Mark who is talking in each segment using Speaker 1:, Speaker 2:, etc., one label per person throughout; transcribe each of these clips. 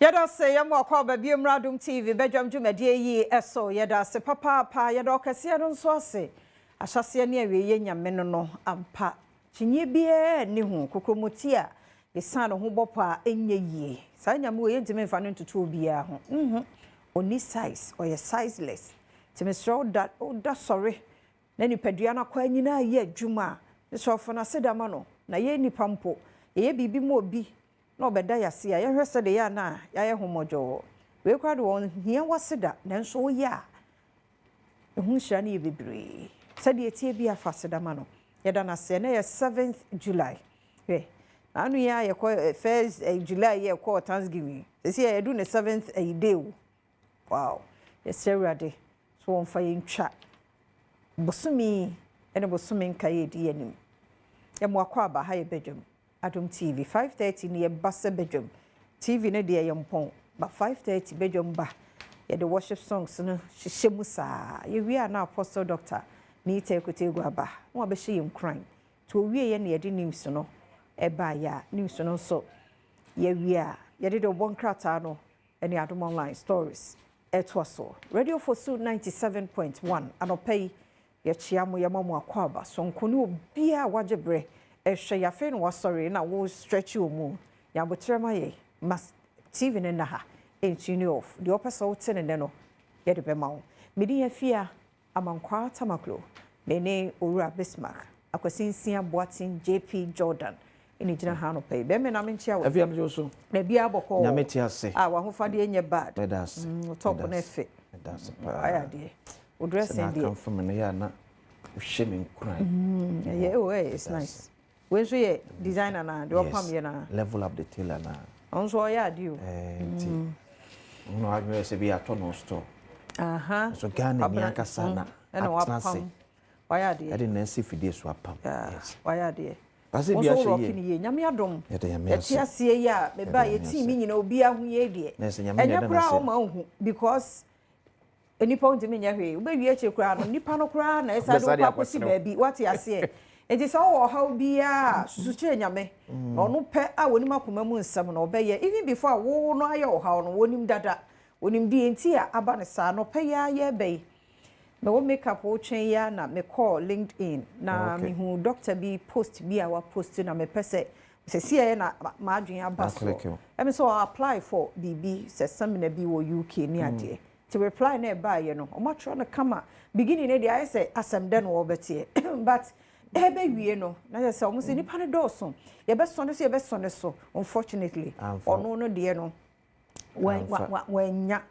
Speaker 1: Yɛda ase yɛn mu akɔ aba bio mmra Adom TV badwam dwumadie yi so. Yɛda ase papaapa. Yɛda ɔkɛseɛ no nso ase. Ahyɛaseɛ ne awieɛ Nyame no no ampa. Kyinyeɛ biara nni ho. Kokromoti a yɛsiane ne ho bɔ pɔ a ɛnyɛ yie. Saa Nyame wei yɛntumi mfa no ntoto obiara ho. Nhu. Ɔnni size. Ɔyɛ sizeless. Nti mesrɛ wo da woda sɔre na nipadua no akwaa nyinaa yɛ adwuma a, mesrɛ wo fa no aseda ma no. Na yɛn nnipa mpo, yɛyɛ biribi ma obi na ɔbɛda yɛn ase a, yɛhwɛ sɛdeɛ ɛyɛ a na yɛayɛ ho mmɔdwɔɔ. Wei koraa de wɔnhia w'aseda, nanso woyɛ a, ɛho nhyira no yɛ bebree. Sɛdeɛ ɛteɛ biara, fa aseda ma no. Yɛda no ase. Ɛnnɛ yɛ seventh July. Hwɛ, n'ano yi ara yɛkɔ eh, first eh, July yi yɛkɔɔ Thanksgiving. Sɛsi a yɛdu ne seventh eh, day o. Wow. Yɛsrɛ Awurade sɛ wɔmfa yɛn ntwa bosome yi ne bosome nkaeɛ a ɛdi yɛn anim. Yɛmmoa kɔ aba ha yɛ badwam. Adom TV, 5:30 no yɛba sɛ badwam. TV no deɛ yɛmpɔn, but 5:30 badwam ba. Yɛde worship songs no hyehyɛ mu saa. Yɛwie a na Apostle Doctor Nii Teiko Tegu aba na wabɛhyɛ yɛn nkuran. Nti ɔwieɛ na yɛde news no baeɛ a, news no nso yɛwie a, yɛde deɛ ɔbɔ nkrataa no ne Adom Online stories ɛtoa so. Radio Fosu 97.1 anɔpa yi Yɛkyea mo, yɛma mo akwaaba sononko ne obiara a wagye berɛ rehwɛ yɛ. Afei na wasɔre na wo stretch wɔ mu. Nya aboterɛ ma yɛn. Ma TV no nna ha. Ntune off. Deɛ wopɛ sɛ wote no nnɛ no, yɛde bɛma wo. Me din Afia Amankwaa Tamaklo. Me ne Owura Bismarck Akwasi Nsia Boateng JP Jordan na ɛgyina ha anɔpa yi. Bɛrima na menkyea wo.
Speaker 2: Afia megye wo so.
Speaker 1: Baabiara bɔkɔɔ.
Speaker 2: Nyame te ase.
Speaker 1: Ah, w'ahofadeɛ nyɛ bad.
Speaker 2: Meda ase.
Speaker 1: Wo top no ɛfɛ.
Speaker 2: Meda ase paa.
Speaker 1: Wayɛ adeɛ. Wo dressing deɛ.
Speaker 2: Sɛ na akamfo me no yɛ a na wohyɛ me nkuran.
Speaker 1: Ɛyɛ oh ɛyɛ it's nice. Wei nso yɛ designer na deɛ ɔpam yɛ na.
Speaker 2: Level up the tailor na.
Speaker 1: Ɔno nso ɔyɛ adeɛ o.
Speaker 2: Ɛɛ nti. Ɔno adwene sɛ bi atɔ no store.
Speaker 1: Aha.
Speaker 2: Nso Ghana ni ankasa na atena ase.
Speaker 1: Wayɛ adeɛ.
Speaker 2: Ɛde na asi fidie so apam.
Speaker 1: Yes. Wayɛ adeɛ.
Speaker 2: Ase
Speaker 1: Wo
Speaker 2: bi
Speaker 1: nso wo
Speaker 2: ahyɛ
Speaker 1: rock
Speaker 2: yie.
Speaker 1: ne yie. Nyame adom.
Speaker 2: Yɛda Nyame
Speaker 1: Yɛte
Speaker 2: ase.
Speaker 1: aseɛ yi a me
Speaker 2: Yɛda
Speaker 1: ba
Speaker 2: Nyame
Speaker 1: yɛ team
Speaker 2: ase.
Speaker 1: nyina obiara ho yie deɛ.
Speaker 2: Na ɛsɛ Nyame na
Speaker 1: Ɛnyɛ
Speaker 2: yɛda no
Speaker 1: koraa
Speaker 2: ase.
Speaker 1: ɔma nhu because Nnipa wontumi nyɛ hwee. Wobɛwie akyire koraa no, nnipa no koraa na ɛsan de wo
Speaker 2: Ɔbɛsan de
Speaker 1: kɔ akɔsi
Speaker 2: akɔsene wo.
Speaker 1: baabi. Woate aseɛ? Enti sɛ wowɔ ɔhaw biara a, susu kyerɛ Nyame. Na ɔno pɛ a ɔnim akoma mu nsɛm no, ɔbɛyɛ. Even before a wo no ayɛ ɔhaw no, ɔnim dada. Ɔnim deɛ nti a aba no saa. Anɔpa yi ara yɛreba yi, mewɔ makeup retwɛn yi ara na mekɔɔ LinkedIn na
Speaker 2: Okay.
Speaker 1: mehuu doctor bi post bi a wapost na mepɛ sɛ seesei na m'adwene aba
Speaker 2: Aclick
Speaker 1: soɔ.
Speaker 2: wo.
Speaker 1: Ɛme sɛ ɔ apply for biribi, sɛ seminar bi wɔ UK ne adeɛ. Nti reply no a ɛbaeɛ no, wɔatwerɛ no kama. Beginning no deɛ ayɛ sɛ asɛm dɛ na wɔrebɛteɛ but ɛrebɛwie no na kyerɛ sɛ wɔn sɛ nnipa no dɔɔso, yɛbɛsɔ ne so yɛbɛsɔ ne so. Unfortunately, ɔno no deɛ no wannya.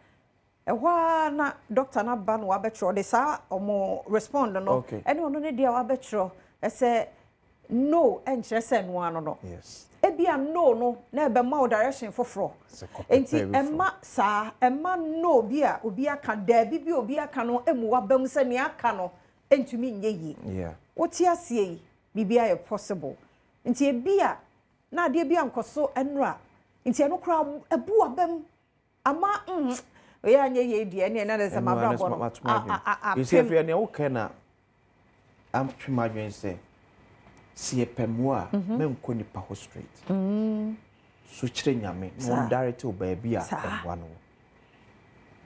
Speaker 1: Ɛhɔ ara na doctor no aba na wabɛtwerɛ, ɔde saa wɔn respond no ɛne ɔno ne deɛ wabɛtwerɛ sɛ No nkyerɛ sɛ ɛno ara no no. Ebia no no na ɛbɛma wo direction foforɔ. Enti ɛmma saa, ɛmma no bi a obi aka, daabi bi a obi aka no mmu w'abam sɛ nea aka no ntumi nyɛ yie. Wote aseɛ yi, biribiara yɛ possible. Nti ebia na adeɛ bi ankɔ so nnora, nti ɛno koraa ɛbu w'abam. Ama mm wei anyɛ yei deɛ ɛneɛ na sɛ m'abrabɔ no
Speaker 2: apem. Sɛ afei nea woka na atwe m'adwene sɛ sɛ yɛpɛ mmoa a mhm. mɛnkɔ nipa hɔ straight. Mm. So kyerɛ Nyame na wɔn direct wo baabi a mmoa no wɔ.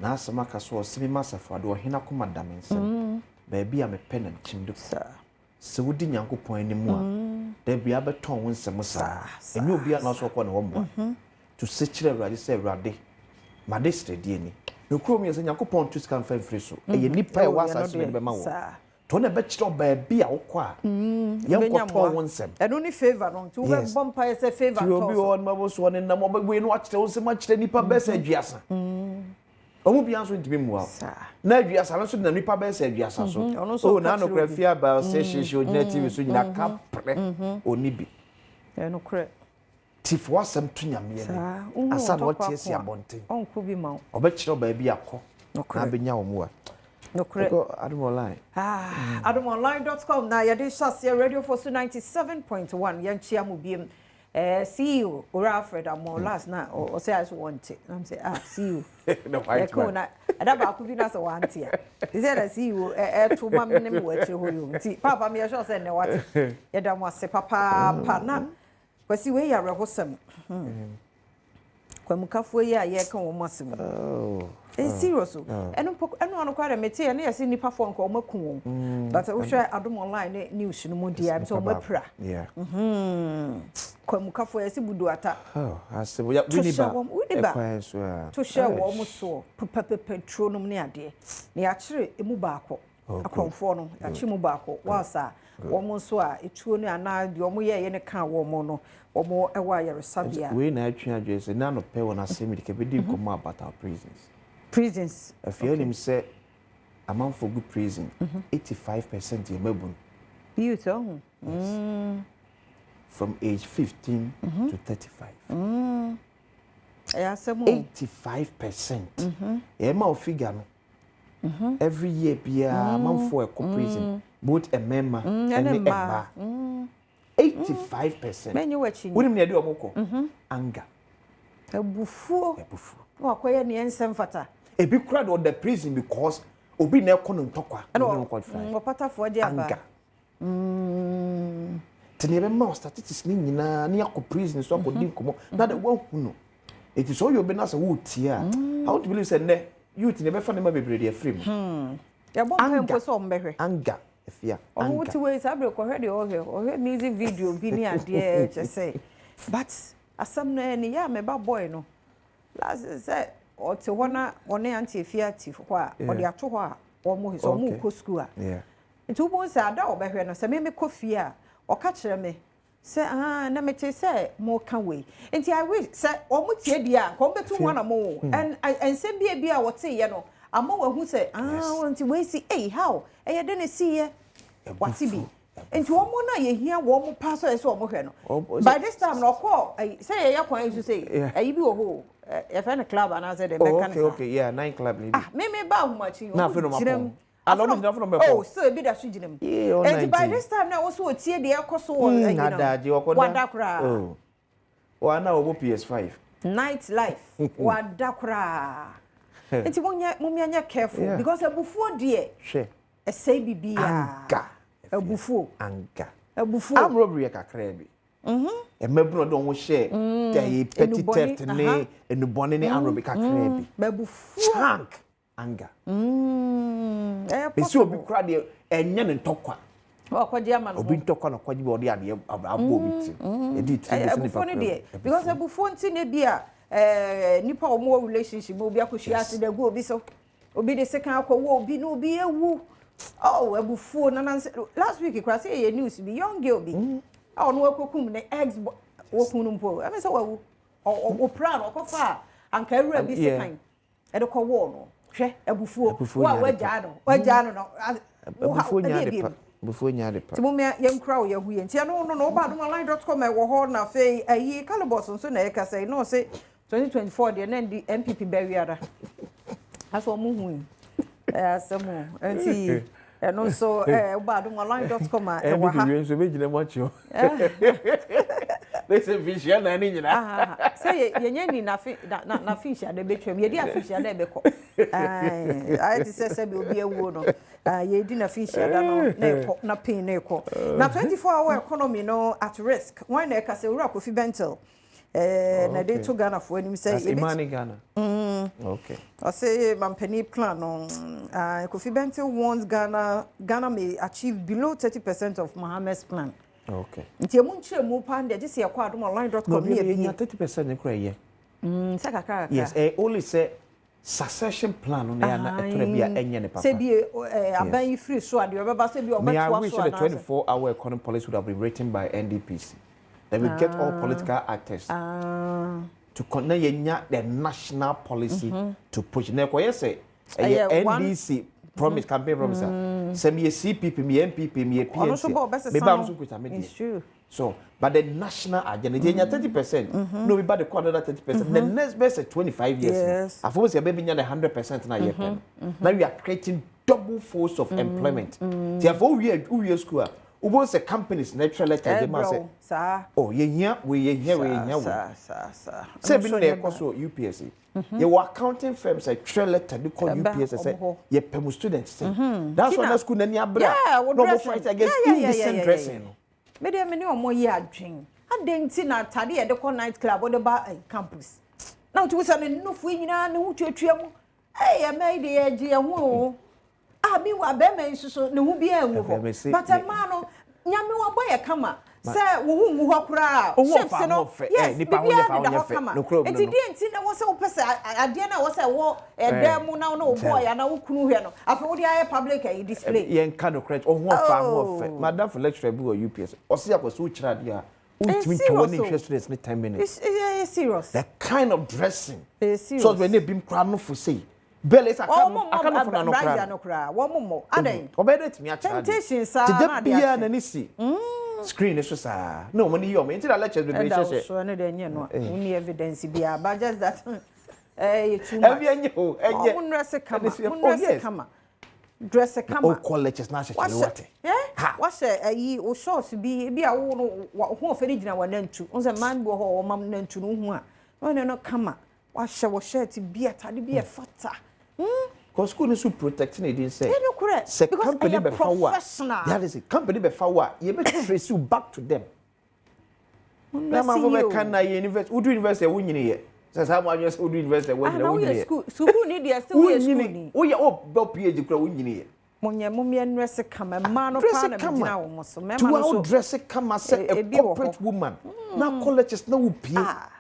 Speaker 2: N'asɛm aka so ɔse me masafo ade ɔhene akoma da me nsam. Mm. Baabi a mepɛ na mekyim de kɔ. Sɛ wodi Nyankopɔn anim a, da biara bɛtɔn wo nsɛm saa. Ɛnyɛ obiara na ɔsɛ ɔkɔ ne hɔ mmoa. To se kyerɛ Awurade sɛ, Awurade, m'adesrɛdeɛ ni. Nokorɛ wɔ mu yɛ sɛ Nyankopɔn nto sika mfa mfiri so. Ɛyɛ nnipa a ɛwɔ asase so na ɛde bɛma wɔn. Nti ɔno na ɛbɛkyerɛ wo baabi a wokɔ a, yɛnkɔtɔn wo nsɛm.
Speaker 1: Ɛno ne favour no. Nti wobɛbɔ mpaeɛ sɛ favour
Speaker 2: ntɔ wo so. Nti obi wɔ hɔ no mabɔ so ɔnenam ɔbɛwei na wakyerɛ wo nsɛm akyerɛ nnipa bɛyɛ sɛ aduasa. Wɔn mu biara nso ntumi mmua wo. Na aduasa no nso denam nnipa bɛyɛ sɛ aduasa so.
Speaker 1: Mhm,
Speaker 2: Oh, na nokorɛ fie aba ɔsɛ mm. hyehyɛ ogyina TV so nyina
Speaker 1: mm-hmm.
Speaker 2: ka prɛ
Speaker 1: mm-hmm.
Speaker 2: ɔni bi.
Speaker 1: Ɛnokorɛ.
Speaker 2: Ti fa w'asɛm to Nyame anim ansa na ɔte asi abɔnten. Ɔbɛkyerɛ wo baabi akɔ na abɛnya wo mmoa.
Speaker 1: Nokorɛ.
Speaker 2: Ɛkɔ Adom Online.
Speaker 1: Ah, adomonline.com na yɛde hyɛ aseɛ Radio Fosu 97.1 yɛnkyea mo biem. Eh, CEO Owura Alfred Amoh mm. last na ɔsɛ ayɛ so wɔnte na m sɛ ah CEO yɛka o na ɛda baako bi na sɛ wante a te sɛ na CEO ɛto ma me ne me wɔ akyire hɔ yi o nti paapa meyɛ sure sɛ nnɛ wate yɛda mo ase papaapa na Kwasi wei yɛ awerɛhosɛm hmm. Kwamukafoɔ yi a yɛreka wɔn asɛm yi.
Speaker 2: Oh.
Speaker 1: Ɛyɛ serious o. Ɛno mpo ɛno ano koraa deɛ mete yɛ ne yɛse nnipa fɔ nka wɔn aku wɔn. But wohwɛ Adom Online ne news no mu deɛ ɛm sɛ wɔn apira.
Speaker 2: Yeah.
Speaker 1: Kwamukafoɔ yɛse budu ata.
Speaker 2: Oh, asɛm ya
Speaker 1: To hyɛ
Speaker 2: Winneba
Speaker 1: wɔn Winneba.
Speaker 2: ɛkwan so a.
Speaker 1: To hyɛ wɔn soɔ pɛpɛpɛpɛ turo nom ne adeɛ. Na yɛakyere emu baako.
Speaker 2: Oh, good.
Speaker 1: Akorɔmfoɔ no yɛakyere mu baako. Whilst a wɔn nso a etuo no anaa deɛ wɔn yɛɛyɛ no kaa wɔn no wɔn wɔ ayaresabea.
Speaker 2: Wei na atwe adwene sɛ na anɔpɛ wɔ n'asɛm yi de kɛbɛdi nkɔmmɔ about our prisons.
Speaker 1: Prisons.
Speaker 2: Afei wonim sɛ amanfoɔ gu prison 85% yɛ mmabunu.
Speaker 1: Youth ɔho.
Speaker 2: Yes. From age 15 to 35.
Speaker 1: Ɛyɛ asɛm o.
Speaker 2: 85%. Yɛma wo figure no. Every year biara amanfoɔ ɛkɔ prison both mmarima ne mmaa. 85%.
Speaker 1: Mɛnyɛ w'akyi.
Speaker 2: Wonim nea ɛde wɔn kɔ? Anger.
Speaker 1: Abufuo.
Speaker 2: Abufuo.
Speaker 1: Na wakɔyɛ nea ɛnsɛ mfata.
Speaker 2: Ebi kura de ɔda prison because obi na ɛkɔ no ntɔkwa.
Speaker 1: Ɛna
Speaker 2: Ɔne no kɔ fight.
Speaker 1: ɔpatafoɔ de aba.
Speaker 2: Anger. Nti nea ɛbɛma wo statistics ne nyinaa ne akɔ prison so akɔdi nkɔmmɔ na de woahu no. Eti sɛ ɔyɛ obi na sɛ woretie a, I want to believe sɛ nnɛ youth ne ɛbɛfa nneɛma bebree de afiri mu.
Speaker 1: Yɛbɔ mpae mpo sɛ ɔmo bɛhwɛ.
Speaker 2: Anger, efia,
Speaker 1: Ɔmo
Speaker 2: anger.
Speaker 1: wote wei saa bere kɔhwɛ deɛ ɔhwɛ ɔhwɛ music video bi ne adeɛ kyɛ sɛ but asɛm no ɛni yɛ a meba boy no last sɛ ɔte hɔ na ɔne auntie Efia te hɔ a ɔde ato hɔ a wɔn sɛ wɔn kɔ school a nti wobɛhu sɛ ada a ɔbɛhwɛ no sɛ me mekɔ fie a ɔka kyerɛ me sɛ ah na mete sɛ moka wei nti I wish sɛ wɔn tie deɛ a nka wɔn bɛtu ho anamɔ o ɛn nsɛm bi a bi a wɔteeɛ no ama wɔahu sɛ ah nti wei si ei how ɛyɛ dɛ na esiiɛ wate bi nti wɔn na yɛhia wɔn paa sɛ ɛsɛ wɔn hwɛ no by this time na ɔkɔ ɛyi sɛ yɛyɛ kwan yi so sɛ ɛyi bi wɔ hɔ o yɛfrɛ no club anaasɛ dɛ
Speaker 2: Oh,
Speaker 1: mɛka
Speaker 2: okay,
Speaker 1: ne saa
Speaker 2: okay, yeah, nine club ni bi.
Speaker 1: Ah me me ba ahomakye
Speaker 2: Na afei na ɔmo
Speaker 1: gyina
Speaker 2: apɔn.
Speaker 1: mu.
Speaker 2: Ah, na ɔmo gyina afei na ɔmo bɛpɔn.
Speaker 1: Oh, still ebi da so gyina mu.
Speaker 2: Yeah, all
Speaker 1: Enti by
Speaker 2: 19.
Speaker 1: this time na wɔso wɔtie deɛ ɛkɔ so wɔ ɛyi no.
Speaker 2: Adagye ɔkɔda.
Speaker 1: Wada koraa.
Speaker 2: Oh. Wɔn a wɔbɔ PS5.
Speaker 1: Night life wada koraa. Nti monyɛ monyɛ careful
Speaker 2: Yeah.
Speaker 1: because abufuo deɛ
Speaker 2: Hwɛ.
Speaker 1: ɛsɛe biribiara.
Speaker 2: Anger.
Speaker 1: Abufuo.
Speaker 2: Anger.
Speaker 1: Abufuo.
Speaker 2: Armed robbery yɛ kakraa bi. Mmabunu a ɔde wɔn hyɛ ɛyɛ petty
Speaker 1: Enubɔne,
Speaker 2: theft ne enubɔne ne armed robbery kakraa bi.
Speaker 1: Abufuo.
Speaker 2: Chunk anger.
Speaker 1: Ɛyɛ
Speaker 2: Esi obi
Speaker 1: possible.
Speaker 2: kura deɛ ɛnyɛ ne ntɔkwa.
Speaker 1: Ɔkɔgye ama no.
Speaker 2: Obi ntɔkwa na ɔkɔgye bi ɔde adeɛ abɔ obi ti. Edi tiri
Speaker 1: Ɛyɛ
Speaker 2: bi so nipa
Speaker 1: abufuo no
Speaker 2: kura.
Speaker 1: deɛ because abufuo nti na bi a ɛɛ nipa a wɔn wɔ relationship mu obi akɔhyia accident gu obi so obi de sekan akɔwɔ obi na obi ewu oh abufuo nana last week kora sɛ yɛyɛ news bi young girl bi a ɔno akɔkum ne ex wɔkum no mpo ɛmɛ sɛ wawu ɔ ɔpira no ɔkɔfa a anka awura bi sekan ɛde kɔwɔɔ no hwɛ abufuo
Speaker 2: Abufuo
Speaker 1: wo a
Speaker 2: nya ade
Speaker 1: wagyaa no wagyaa no no wo ha
Speaker 2: Abufuo nya
Speaker 1: ɛdeɛ
Speaker 2: ade
Speaker 1: bi
Speaker 2: pa. Abufuo nya ade pa.
Speaker 1: nti mo mea yɛnkura wo yɛho yɛ nti ɛno no no woba adomonline.com ɛwɔ hɔ na afei ayi calibos nso na ɛka sɛ na ɔse 2024 deɛ na ndi NPP bɛwiara asɛ ɔmo hu yi ɛyɛ asɛm o nti ɛno nso ɛɛ woba adomonline.com a ɛwɔ ha
Speaker 2: NPP wie nso ebɛgyina mu akyi hɔ. Ne sɛ mfinhyia nan ne nyinaa.
Speaker 1: Ah, sɛ yɛnyɛ ni nafe na na nafe nhyia da bɛtwam yɛdi afe nhyia da ɛbɛkɔ ayɛ te sɛ sɛbi obi awuo no ah, yɛdi nafe nhyia da no na ɛkɔ na pain na ɛkɔ na 24 hour economy no at risk wɔn na ɛka sɛ owura Kofi Bentil na ɛde to Ghanafoɔ anim sɛ
Speaker 2: That's
Speaker 1: yɛbɛti
Speaker 2: Imani Ghana. Okay.
Speaker 1: ɔsɛ mampanin plan no Kofi Bentil warns Ghana may achieve below 30% of Mohammed's plan.
Speaker 2: Okay.
Speaker 1: Nti emu nkyerɛ mu paa deɛ gye sɛ yɛkɔ
Speaker 2: No,
Speaker 1: adomonline.com ne
Speaker 2: yɛ
Speaker 1: yɛbie
Speaker 2: nya 30% ne kura yɛ.
Speaker 1: Sɛ kakra kakra.
Speaker 2: Yes, only say succession plan no na ya na ɛtɔrɔ bi a ɛnyɛ ne papa.
Speaker 1: Sɛ bi aban yi firi so a deɛ ɔbɛba sɛ bi
Speaker 2: May I
Speaker 1: ɔbɛtoa
Speaker 2: wish
Speaker 1: so
Speaker 2: the
Speaker 1: anaasɛ
Speaker 2: 24 hour economy policy would have been written by NDPC. Then we get all political actors to na yɛnya the national policy to push. Na ɛkɔyɛ sɛ ɛyɛ
Speaker 1: Ɛyɛ one-
Speaker 2: NDC promise, campaign promise a sɛ meyɛ CPP, meyɛ NPP, meyɛ
Speaker 1: Ɔno nso
Speaker 2: PNC
Speaker 1: bɔ ɔbɛsesa
Speaker 2: meba
Speaker 1: no.
Speaker 2: nso kuta me
Speaker 1: It's
Speaker 2: deɛ.
Speaker 1: true.
Speaker 2: So, but the national agenda, mm 30%, no, we buy the another 30%. The next best is 25 years. Afo sɛ yɛbɛnya the 100% na yɛpɛ no. Now we are creating double force of employment. Ti afo wie school a, wobɛhu sɛ companies na ɛtwerɛ letter de ma
Speaker 1: ɛbrɛ
Speaker 2: sɛ
Speaker 1: wo saa
Speaker 2: oh, yɛhia wei, yɛhia wei, yɛhia wei.
Speaker 1: saa saa saa.
Speaker 2: Sɛ
Speaker 1: Ɛno
Speaker 2: bi
Speaker 1: nso
Speaker 2: na
Speaker 1: nyɛ
Speaker 2: ɛkɔ
Speaker 1: bad.
Speaker 2: so UPSC. Yɛwɔ accounting firms a ɛtwerɛ letter de kɔ
Speaker 1: Ɛba
Speaker 2: UPSC sɛ
Speaker 1: ɔmo hɔ.
Speaker 2: yɛpɛ mu students sɛ. That's why
Speaker 1: Tina.
Speaker 2: na school n'ani abere
Speaker 1: Yeah,
Speaker 2: a
Speaker 1: wo
Speaker 2: na ɔmo
Speaker 1: dressing.
Speaker 2: fight against
Speaker 1: Yeah.
Speaker 2: indecent dressing no.
Speaker 1: Me deɛ me ne ɔmo yɛ adwen adɛn nti na atade yɛde kɔ night club wode ba campus. Na wotumi sɛ ne nufu yi nyinaa ne ho tuatua mu. Ɛyɛ mmaa yi de yɛgye yɛn ho o. Ah, meanwhile, bɛrima yi nso so ne ho biara ngu hɔ. But mmaa no, Nyame wabɔ yɛ kama. Sɛ wo ho ngu hɔ koraa, shapes no, yes, biribiara deda hɔ kama. Nti deɛ nti na ɛwɔ sɛ wopɛ sɛ adeɛ no a ɛwɔ sɛ ɛwɔ ɛdan mu na wo ne wo boy anaa wo kunu hwɛ no, afei wode ayɛ public ayi display.
Speaker 2: Yɛnka nokorɛ, wo ho ɔfɛ a ho ɔfɛ. M'adamfo lecturer bi wɔ UPS, ɔse akɔ sɛ wokyerɛ adeɛ a, wontumi ntwa w'ani nhwɛ students no 10 minutes.
Speaker 1: Ɛyɛ serious.
Speaker 2: The kind of dressing. Ɛyɛ serious. So ɔsɛ ne ebi koraa nofo sei. Bɛlɛ sɛ aka nofo na no koraa
Speaker 1: no koraa wɔn mo mmɔ adan.
Speaker 2: Ɔbɛyɛ dɛ tumi akyerɛ adeɛ.
Speaker 1: Temptation saa
Speaker 2: na adeɛ akyɛ. Te da n'ani si screen so saa na wɔn ani yi wɔn nti na lectures bebree
Speaker 1: hyehyɛ. Ɛda so ɛno deɛ nyɛ no a wonni evidence biara, but just that ɛyɛ too much.
Speaker 2: Ɛbi ɛnyɛ o, ɛnyɛ.
Speaker 1: Ɔmo nnrɛse kama, mo nnrɛse kama, dress kama.
Speaker 2: O kɔ lectures na ahyɛ kyerɛ wate.
Speaker 1: Wahyɛ ayi o, shorts bi ebi a wo no ho ɔfɛ ne gyina wɔ nantu n sɛ mmaa bi wɔ hɔ a wɔn nantu no ho a wɔn no kama, wahyɛ wɔ shirt bi, atade bi ɛfata.
Speaker 2: Kɔ school no so protect ne din sɛ.
Speaker 1: Ɛno korɛ.
Speaker 2: Sɛ company bɛfa wo a, that is it, company bɛfa wo a, yɛbɛ trace you back to them. Na ma fo bɛka na yɛ university, wodu university a wonyini yɛ sɛ saa mo adwene sɛ wodu university a wonyini, wonyini
Speaker 1: yɛ. Sukuu ni deɛ, still woyɛ sukuu ni.
Speaker 2: Woyɛ o bɛ PhD kura, wonyini yɛ.
Speaker 1: Mo nyɛ mo mmea nnrɛse kama, mmaa no paa na mo gyina wɔn so, mmarima
Speaker 2: no so. Dress kama sɛ a corporate woman na kɔ lectures na wo pie na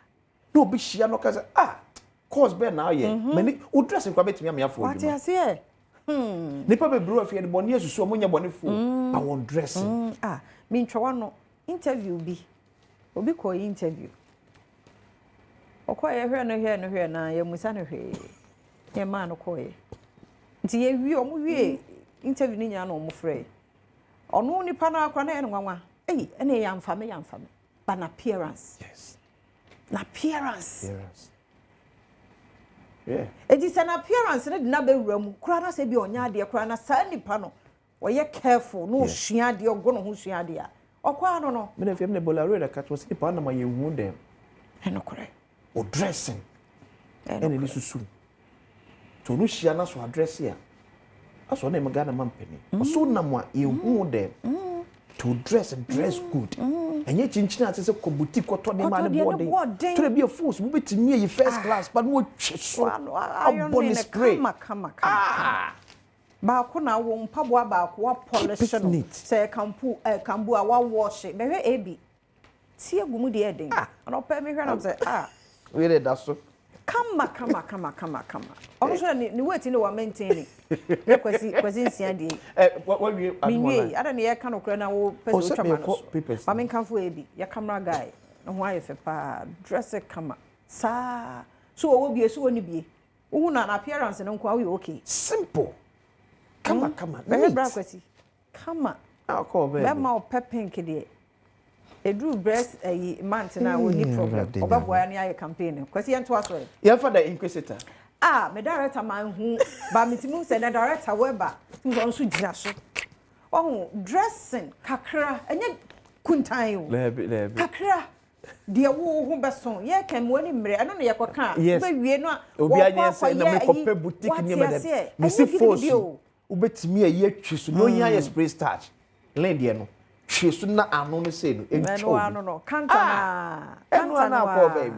Speaker 2: obi hyia no ka sɛ, "Ah, course bɛɛ na ayɛ mani wo dress nkwa bɛtumi ame afɔ
Speaker 1: adwuma." Wate aseɛ.
Speaker 2: Nipa bebree wɔ fie de bɔnne asusu, ɔmo nyɛ bɔne fo, but wɔn dressing.
Speaker 1: Ah, mintwa wano, interview bi, obi kɔ interview, ɔkɔ yɛ hwɛ no hwɛ no hwɛ na yɛmusa no hwee, yɛ maa no kɔɛ. Nti yɛwie, ɔmo wie interview no nyinaa na ɔmo frɛ ɔno nipa no akora na yɛ no nwanwa. Eyi ɛna yɛ amfa me, yɛ amfa me, but na appearance. Na appearance.
Speaker 2: Appearance. Yeah.
Speaker 1: Eti sɛ na appearance no de na bɛwura mu koraa na sɛ bi ɔnyɛ adeɛ koraa na saa nipa no ɔyɛ careful na osua adeɛ, ɔgo ne ho sua adeɛ a, ɔkɔ ano no.
Speaker 2: Mene fia mene bola road aka kyerɛ sɛ nipa anam ayɛ hu dɛm.
Speaker 1: Ɛno korɛ.
Speaker 2: O dressing. Ɛna ne susu. To no hyia na so address a. Aso na Ghana man pani. Ɔso nam a yɛhu dɛm. To dress good. Ɛnyɛ kyinkyin ase sɛ kɔ boutique kɔtɔ ne ma ne bɔɔden. Tore bi a phones mo betumi ayi first class but no twe so. Abɔ ne spray.
Speaker 1: Kama kama kama. Baako na wo mpaboa baako wa polish no. Sɛ kampu kambu a wa wash. Bɛhwɛ ebi. Tie gu mu deɛ ɛden. Ɔno pɛ mi hwɛ nam sɛ ah.
Speaker 2: Wei de da so.
Speaker 1: Kama kama kama kama kama. Ɔno nso ne weight ne wa maintain ne. Ne Kwasi nsia deɛ.
Speaker 2: Wawie.
Speaker 1: Minwie. Ada ne yɛka no korɛ na wo pɛ sɛ wotwa ma no so. Ma menkamfo ebi. Yɛ camera guy. Ne ho ayɛ fɛ paa. Dress kama. Saa. So wɔwɔ bie so wɔ ne bie. Wohu na appearance no nko a, woyɛ okay.
Speaker 2: Simple. Kama kama.
Speaker 1: Bɛhwɛ bra Kwasi. Kama.
Speaker 2: Akɔ bɛɛ.
Speaker 1: Bɛma ɔpɛ pink deɛ. Eduru breast ɛyi month na wɔni problem. Ɔbɛboa ne ayɛ campaign. Kwasi, yɛn to aso yɛ.
Speaker 2: Yɛmfa The Inquisitor.
Speaker 1: Ah, me director man hu ba me timu sɛ na director wɛba nso nso gyina so. Ɔho dressing kakra, ɛnyɛ kuntan o.
Speaker 2: Lɛbi lɛbi.
Speaker 1: Kakra deɛ wo ho bɛso yɛ kɛn mu ani mmerɛ, ɛno na yɛkɔka a wobɛwie no a.
Speaker 2: Obi anyɛ sɛ na mekɔpɛ boutique nneɛma dɛ mesi force wobɛtumi ayi atwi so na ohia yɛ spray starch lane deɛ no twi so na ano no sei no.
Speaker 1: Ɛno
Speaker 2: ɛntwa
Speaker 1: ano no kanta na
Speaker 2: ɛno
Speaker 1: kanta
Speaker 2: ana
Speaker 1: no
Speaker 2: akɔ
Speaker 1: a.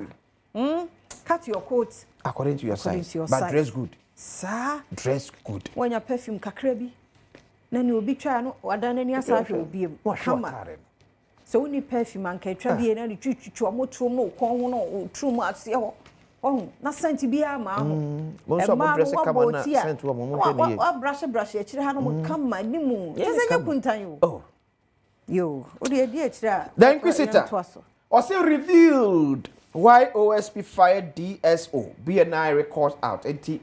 Speaker 2: Baabi.
Speaker 1: Cut your coat
Speaker 2: according to your
Speaker 1: according
Speaker 2: size
Speaker 1: to your
Speaker 2: but
Speaker 1: size.
Speaker 2: Dress good.
Speaker 1: Saa.
Speaker 2: Dress good.
Speaker 1: Wanya perfume kakra bi na ne obi twa no wadan n'ani asa ahwɛ obi mu.
Speaker 2: Wahwɛ
Speaker 1: kama
Speaker 2: ɔtaare no.
Speaker 1: Sɛ woni perfume anka atwa bie na ne twitwitwi ɔmo turom no kɔn ho no turom aseɛ hɔ ɔho na scent biara maa ho.
Speaker 2: Mo nso a mo dress kama na scent wɔ mo, mo hwɛ ne yie.
Speaker 1: Wabrahye brahye akyire ha no mo kama anim kyɛ sɛ nyɛ kuntan o.
Speaker 2: Oh.
Speaker 1: Yo, wode adi akyire a.
Speaker 2: The Inquisitor.
Speaker 1: Yɛntoa so.
Speaker 2: Ɔse revealed why OSP fired DSO, BNI records out. Enti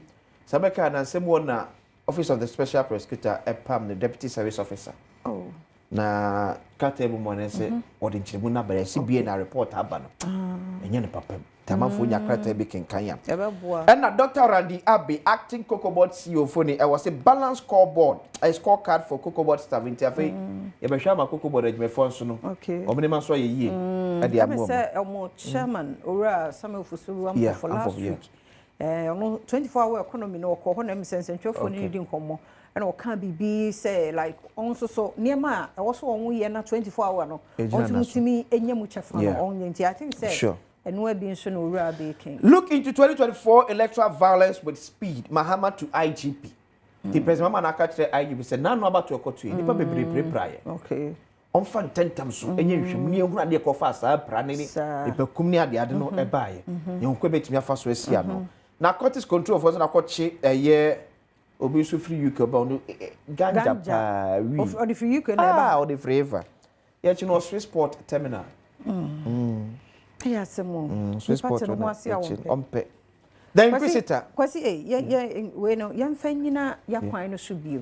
Speaker 2: sɛ bɛka na nsɛm wɔ na Office of the Special Prosecutor ɛpam ne deputy service officer.
Speaker 1: Oh.
Speaker 2: Na krataa mu mɔ ne sɛ ɔde nkyerɛmu no abɛrɛ sɛ BNI report aba no ɛnyɛ ne papa mu. Tamanfoɔ nya krataa bi kenkan a.
Speaker 1: Ɛbɛboa.
Speaker 2: Ɛna Dr. Randy Abbey, acting Cocoa Board CEO fo ni ɛwɔ sɛ balance scoreboard, a scorecard for Cocoa Board staff. Nti afei yɛbɛhwɛ ama Cocoa Board adwumayɛfoɔ nso no. Ɔmo ne ma nso ayɛ yie ɛde
Speaker 1: Ɛmi
Speaker 2: aboa mo.
Speaker 1: Sɛ ɔmo chairman, Owura Samuel Fosu Ampofo, last
Speaker 2: Ampofo, yeah.
Speaker 1: week ɔno 24 hour economy no ɔkɔ hɔ na ɛmi sɛ nsɛntwerɛfoɔ no di nkɔmmɔ ɛna ɔka biribi sɛ like ɔno nso so nneɛma a ɛwɔ so wɔn yɛ na 24 hour no
Speaker 2: Ɛgyina
Speaker 1: ɔno nso
Speaker 2: n'aso.
Speaker 1: tumi enya mu kyɛfa no ɔnyɛ. Nti I think sɛ Ɛno bi nso na owura abɛɛkan.
Speaker 2: Look into 2024 electoral violence with speed, Mahama to IGP. The President Mahama na aka kyerɛ IGP sɛ nanu abato ɛkɔto yi, nipa bebree pirepira yɛ. Ɔmfa ntɛntɛm so ɛnyɛ nhwɛmu ne ehunu adeɛ kɔfa saa pra ne nipakum ne adeade no ɛbaayɛ. Yɛn kɔ bɛtumi afa so asi ano. Narcotics Control Force na akɔkye ɛyɛ obi nso firi UK ɔba ɔno ganja paa wi.
Speaker 1: Ɔde firi UK na ɛba.
Speaker 2: Ah, ɔde firi eva. Yɛkyi no Swissport Terminal.
Speaker 1: Ɛyɛ asɛm o.
Speaker 2: Swissport
Speaker 1: Nipa te ne ho ase a wɔmpɛ.
Speaker 2: Ɔmpɛ. The Inquisitor.
Speaker 1: Kwasi, yɛ yɛ wei no, yɛmfa nyina yɛakwan no so bio.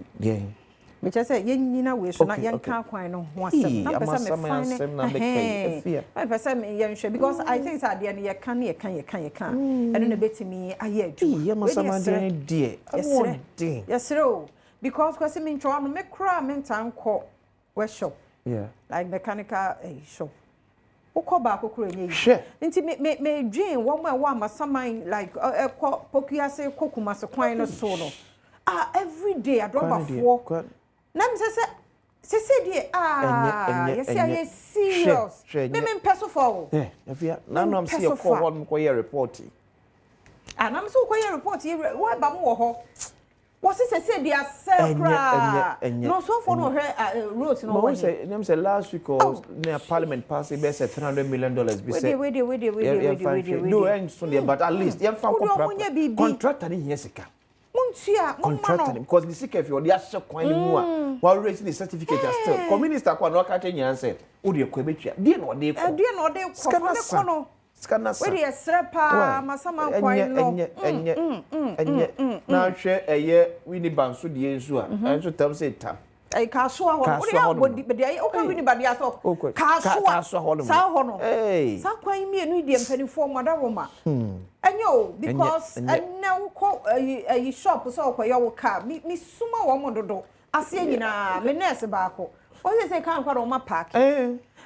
Speaker 1: Mekyerɛ sɛ yɛnyina wei so na yɛnka kwan no ho asɛm na mpɛ sɛ
Speaker 2: mefa
Speaker 1: ne mepɛ sɛ yɛnhwɛ, because I think sɛ adeɛ no yɛka ne yɛka yɛka yɛka, ɛno na ɛbɛtumi ayɛ adwuma.
Speaker 2: Deɛ
Speaker 1: yɛserɛ, yɛserɛ o, because Kwasi, mentwɛ no, me koraa menta nkɔ workshop like mechanical shop, wokɔ baako koro ɛnyɛ yi. Nti me me me dwen wɔn a ɛwɔ Amasaman, like ɛkɔ Pokuase kɔ Kumase kwan no so no, ah, every day adrɔbafoɔ na mi sɛ sese deɛ, ah, yɛsi ayɛ serious. Me mpɛ so fa o.
Speaker 2: Ɛ ɛfia nanom si yɛ kɔ hɔ nom kɔ yɛ report.
Speaker 1: Ah, nam sɛ wokɔ yɛ report yi, wɔba mo wɔ hɔ, wɔsi sese deɛ asɛ koraa na ɔsɔfo no ɔhwɛ road no.
Speaker 2: Wɔ he sɛ nem sɛ last week or na Parliament pass bɛ sɛ $300 million bi sɛ
Speaker 1: wede wede wede wede wede wede.
Speaker 2: No, ɛnso deɛ, but at least yɛmfa nkɔ pra contractor ne hia sika.
Speaker 1: Montua momma
Speaker 2: contractor
Speaker 1: no.
Speaker 2: Because ne sika fi ɔde ahyɛ kwan ne mu a wa raise ne certificate a, still communist akɔ a na ɔka kyerɛ nyinaa sɛ wode kɔ ɛbɛtua deɛ na ɔde kɔ.
Speaker 1: Ɛdeɛ na ɔde kɔ.
Speaker 2: Sika
Speaker 1: fa ne kɔ no.
Speaker 2: Sika na sa.
Speaker 1: Wede yɛsrɛ paa, Masama kwan no.
Speaker 2: Ɛnyɛ, ɛnyɛ, ɛnyɛ. Na ahwɛ ɛyɛ Winneba nso deɛ nso a ɛnso tam sɛ tam.
Speaker 1: Ɛyɛ Kasoa hɔ no wode
Speaker 2: Kasoa hɔ
Speaker 1: abɔ
Speaker 2: nom.
Speaker 1: di deɛ woka Winneba deɛ asɔ
Speaker 2: Wokɔ-
Speaker 1: Kasoa.
Speaker 2: Kasoa hɔ nom.
Speaker 1: Saa hɔ no.
Speaker 2: Hey.
Speaker 1: Saa kwan yi mmienu yi deɛ, mpanimfoɔ mo adaroma, ɛnyɛ o, because
Speaker 2: ɛnyɛ.
Speaker 1: Ɛnɛ wokɔ ɛyi shop sɛ ɔkɔyɛ wo car, mi suma wɔn mo dodo aseɛ nyinaa. Me nurse baako ɔyɛ sɛ car nkwa na ɔma park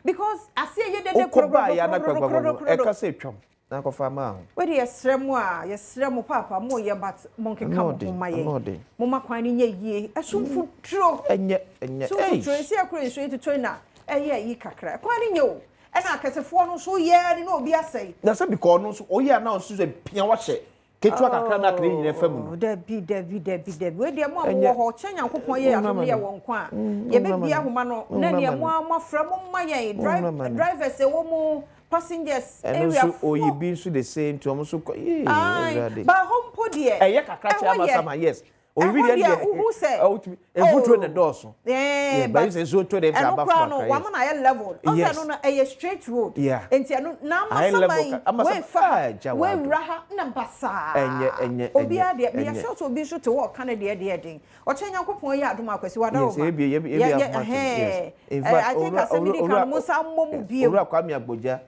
Speaker 1: because aseɛ yɛ dede.
Speaker 2: Wokɔ baa yɛ anakpagbagbagba ɛka sɛ twam na akɔfa maa ho.
Speaker 1: Wede yɛsrɛ mu a, yɛsrɛ mo paapa, mo yɛ, but mo nkeka mo ho ma yɛn.
Speaker 2: Ɛnɔɔden.
Speaker 1: Mo ma kwan no nyɛ yie, ɛso mfuturo.
Speaker 2: Ɛnyɛ, ɛnyɛ.
Speaker 1: So mfuturo esi akora nsuo yi totɔ yi na ɛyɛ yi kakra, kwan no nyɛ o, ɛna akɛsefoɔ no nso yɛ ne na obi asɛe.
Speaker 2: Na sɛ because ɔno nso ɔyɛ a na ɔnso sɛ pia wahyɛ ketewa kakra na akara nyina fa mu no.
Speaker 1: Oh, dabi, dabi, dabi, dabi. Wei deɛ, mo a
Speaker 2: Ɛnyɛ.
Speaker 1: mowɔ hɔ kyɛ, Nyankopɔn yɛ adom ne yɛ wɔ nkwa a, yɛbɛbia ahoma no na neɛ mo a moafrɛ mo ma yɛn drivers ɛwɔ mu, passengers,
Speaker 2: ɛno
Speaker 1: area
Speaker 2: nso oyi bi nso the same to ɔmo nso kɔ yee.
Speaker 1: Aye,
Speaker 2: Awurade.
Speaker 1: ba hɔ mpo deɛ
Speaker 2: Ɛyɛ kakra kyɛ
Speaker 1: ɛhɔ
Speaker 2: ama
Speaker 1: yɛ.
Speaker 2: sama, yes, oyi
Speaker 1: Ɛhɔ
Speaker 2: deɛ
Speaker 1: deɛ, wohu sɛ
Speaker 2: ɔwotumi mfuturo
Speaker 1: Oh.
Speaker 2: na dɔɔso. Yeah,
Speaker 1: But
Speaker 2: but sɛ nsuo tɔ deɛ
Speaker 1: ɛno
Speaker 2: aba
Speaker 1: koraa
Speaker 2: fam
Speaker 1: no
Speaker 2: akra, yes.
Speaker 1: wama no ayɛ level ɔsɛ ɛno no ɛyɛ straight road. Nti ɛno na
Speaker 2: Ayɛ level
Speaker 1: Amasaman
Speaker 2: Amasaman-
Speaker 1: weifa
Speaker 2: Ah, gya wado.
Speaker 1: weiwura ha na basaa.
Speaker 2: Ɛnyɛ, ɛnyɛ,
Speaker 1: Obiara
Speaker 2: ɛnyɛ,
Speaker 1: deɛ meyɛ
Speaker 2: ɛnyɛ.
Speaker 1: sure sɛ obi nso te hɔ ɔka ne deɛ den ɔkyɛ. Nyankopɔn yɛ adom akwasi wada.
Speaker 2: Yes, ebi ahoma tem, yes. In fact,
Speaker 1: I think asɛm di kan mo nsa mmɔ mu bio.
Speaker 2: Owura Kwame Agbodza,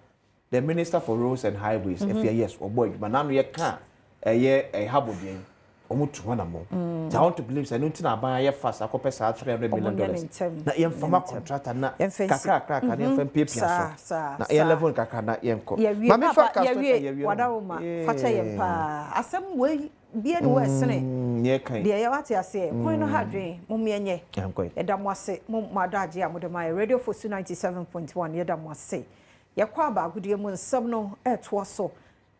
Speaker 2: the Minister for Roads and Highways, efia, yes, ɔbɔ adwuma n'ano yɛ ka ɛyɛ ɛha yi wɔn tu hɔ na mo. I want to believe sɛ ɛno nti na aban ayɛ fast akɔpɛ saa three hundred
Speaker 1: Ɔmo
Speaker 2: million
Speaker 1: nyɛ ne
Speaker 2: dollars
Speaker 1: ntɛm.
Speaker 2: na yɛmfa ma contractor na
Speaker 1: Yɛmfa nsi.
Speaker 2: kakra kakra kakra na yɛmfa mpiapia so na yɛn level kakra na yɛnkɔ.
Speaker 1: Yɛwie.
Speaker 2: Maame fa
Speaker 1: Papa,
Speaker 2: castor
Speaker 1: yɛwie.
Speaker 2: Yɛwie.
Speaker 1: Wadaroma, fakyɛ yɛn paa, asɛm wei bie ne wɔ ɛsene
Speaker 2: Yɛ kan.
Speaker 1: Deɛ yɛ wate aseɛ, kwan no ha dwen, mo mmiɛnyɛ.
Speaker 2: Yɛnkɔ yi.
Speaker 1: Yɛda mo ase, mo adagye a mode ma yɛ Radio Fosu 97.1, yɛda mo ase. Yɛkɔ aba agodie mu nsɛm no ɛɛtoa so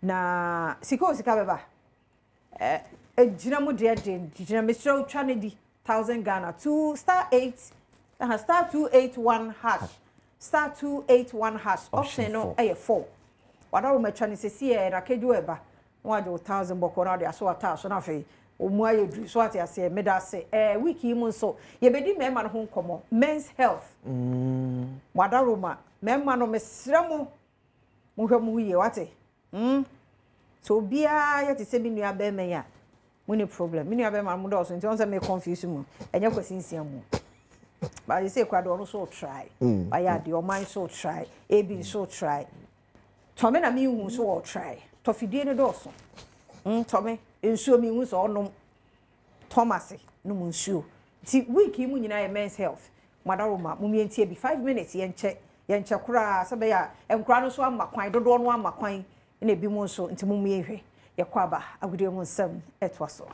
Speaker 1: na sika o sika bɛba ɛ egyina mu deɛ de gyina. Mesrɛ wo, twa ne di 1,000 Ghana two star eight *281#, *281#, option no
Speaker 2: four.
Speaker 1: Ɛyɛ four. Wadaro matwa ne sisi yɛ na kedwo ɛba na wagye wo 1,000 bɔkɔ na ɔde aso ata so na afei ɔmu ayɛ duru so ate aseɛ. Meda ase. Week yi mu nso yɛbɛdi mmarima no ho nkɔmmɔ, men's health. Wadaroma, mmarima no, mesrɛ mo, monhwɛ mo ho yie wate. Sɛ obiara yɛte sɛ me nua bɛrima yi a, mo ne problem. Me nua bɛrima no mo dɔɔso nti ɔn sɛ me confuse mu, ɛnyɛ Kwasi Nsia mu but you say kora de ɔno so try wayɛ adeɛ, ɔman so try, ebi nso try tɔme na mehu so wɔ try tɔfidie no dɔɔso. Tɔme nsuo mehu sɛ ɔnom Thomas nom nsuo. Nti week yi mu nyinaa yɛ men's health. Madaroma, mo mientie bi 5 minutes, yɛnkyɛ, yɛnkyɛ koraa sɛ bɛyɛ a nkora no so ama kwan dodoɔ no ama kwan na ebi mu nso. Nti mo mienhwɛ. Yɛkɔ aba, agodie mu nsɛm ɛtoa so.